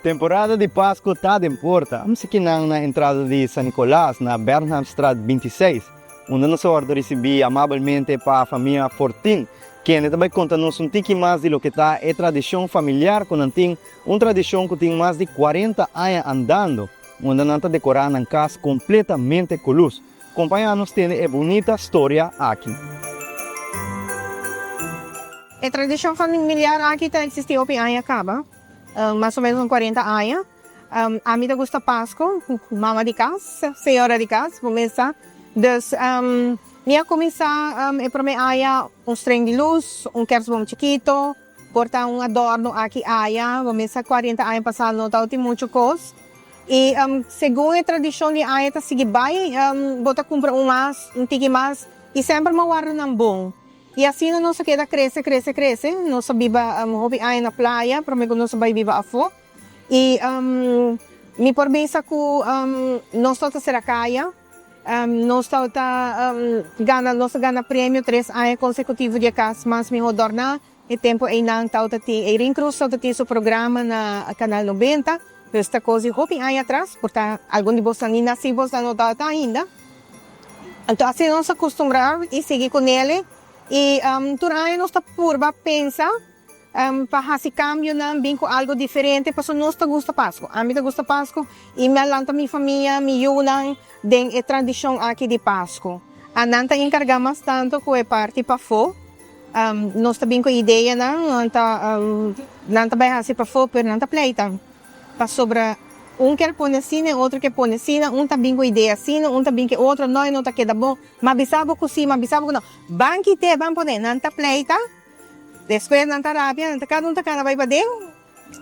Temporada di Pasco ta den porta. Ams kinan na entrada di San Nicolas na Bernhardstraat 26, unda nos a wordo ricibi amabelmente pa famia Fortin, kende ta bay conta nos un tiki mas di loke ta e tradicion familiar cu nan tin, un tradicion cu tin mas di 40 aña andando, unda nan ta decora nan cas completamente cu luz. Compaña nos tende e bunita storia aki. E tradicion familiar aki ta existi hopi aña caba, mas o menos un 40 aña. Ami ta gusta Pasco, mama di cas, señora di cas, bo mes sa. Dus mi a cuminsa e prome aña un string di luz, un kerstboom chikito, Por ta un adorno aki aya, bo mester 40 aña pasá no tabatin muchu kos. I segun e tradishon di aña ta sigui bai, bo ta kumpra un mas, un tiki mas, i semper bo warda nan bon. I asina nos a keda krese, krese, krese. Nos a biba hopi aña na playa promé ku nos a bai biba afó. I mi por bisa ku nos tabata sera kaya. Nos tabata gana, nos a gana premio tres aña konsekutivo di e kas mas mihó dòrná. E tempu einan tabata tin, Eirin Cruz tabata tin su programa na Kanal 90, dus ta kos di hopi aña atras, por ta algun di bosnan ni nasí bosnan no tabata ainda. Anto asina nos a kustumbrá i sigui ku nele i tur aña nos ta purba pensa Pa hasi kambionan, bin ku algu diferente, pasobra nos ta gusta Pasku. Ami ta gusta Pasku i mi a lanta mi famia, mi yunan den e tradishon aki di Pasku. Nan ta enkargá mas tantu ku e parti pafó. Nos ta bin ku ideanan, nan ta nan ta bai hasi pafó, pero nan ta pleita. Pasobra un kier pone asina, e otro kier pone asina, un ta bin ku idea asina, un ta bin ku e otro, no e no ta keda bon. M'a bisa bo ku si, m'a bisa bo ku no. Ban kit'é, ban pone. Nan ta pleita. Despues nan ta rabia, nan ta kada un ta kana bai paden.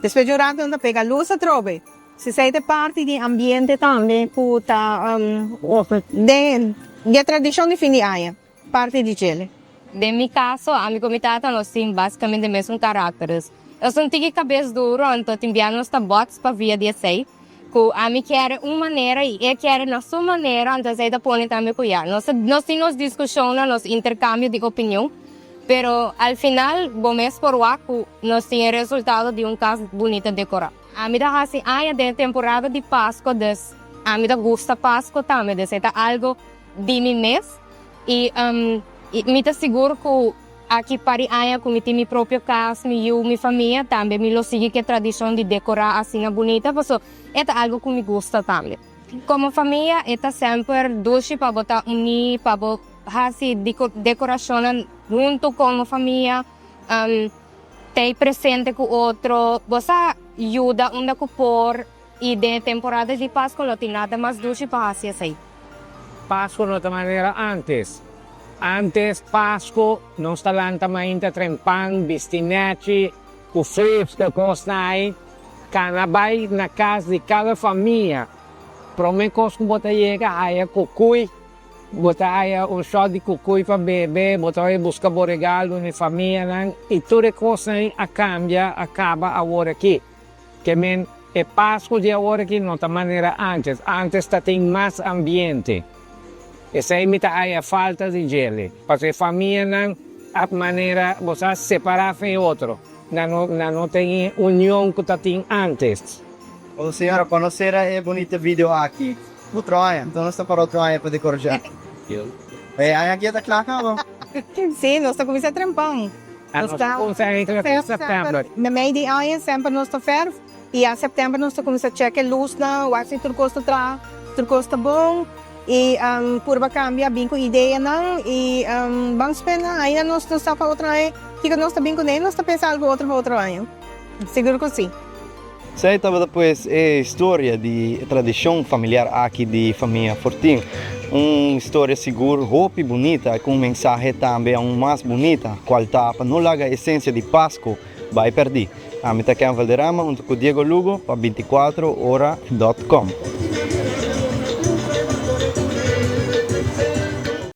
Despues di un rato nan ta pega lus atrobe. Si esei ta e parti di ambiente tambe ku ta den di e tradishon di fin di aña, parti di djele. Den mi kaso, ami ku mi tata nos tin basikamente mesun karakter. Dus nos un tiki kabes duru, anto tin bia nos ta bots pa via di esei. Ku ami kere un manera i e kere na su manera, anto esei ta pone tambe ku ya nos nos tin nos diskushonnan, nos interkambio di opinion, pero al final bo mes por wak ku nos tin e resultado di un kas bunita dekorá. Ami ta hasi aña den e temporada di Pasko, dus ami ta gusta Pasko tambe, dus e ta algo di mi mes i mi ta sigur ku Aki par di aña ku mi tin mi propio kas, mi yu, mi famia, tambe mi lo sigui ku e tradishon di dekorá asina bunita paso e ta algu ku mi gusta tambe. Komo famia e ta semper dushi pa bo ta uní, pa bo hasi dekorashonnan huntu komo famia, tei presente ku otro, bo sa yuda unda ku por. I den e temporada di Pasku no tin nada mas dushi pa hasi esei. Pasku no ta manera antes. Antes Pasku nos ta lanta mainta tren pan, bisti nechi, ku feesta kosnan ai, kana bai na kas di kada famia. Prome kos ku bo ta yega haya kukui, bo ta haya un shot di kukui pa bebe, bo ta bai buska bo regalo na e famianan i tur e kosnan ei a kambia, a kaba awor aki. Ke men e Pasku di awor aki no ta manera antes. Antes ta tin mas ambiente. Esei mi ta haya falta di djele. Pasobra e famianan a manera bo sa separa fen otro. Nan no nan no ten e union ku ta tin antes. O señora cuando sera e bunita video aki? Otro aña, enton nos ta para otro aña pa decoracion. E aña aki a ta cla caba? Sí, nos ta cuminsa trempan. Nos ta cuminsa eigenlijk september. Memey di aña semper nos ta verf y ya september nos ta cuminsa check e luznan, wak si tur cos ta traha, tur cos ta bon y purba cambia, bin cu ideanan y ban spera ainda nos no sa pa otro aña kico nos ta bin cune, nos ta pensa algo otro pa otro aña, sigur cu si. Esei tabata pues e historia di e tradishon familiar aki di famia Fortin. Un historia sigur hopi bunita i ku un mensahe tambe aun mas bunita, kual ta pa no laga esensia di Pasku bai pèrdí. Ami ta Ken Valderrama huntu ku Diego Lugo pa 24 ora dot com.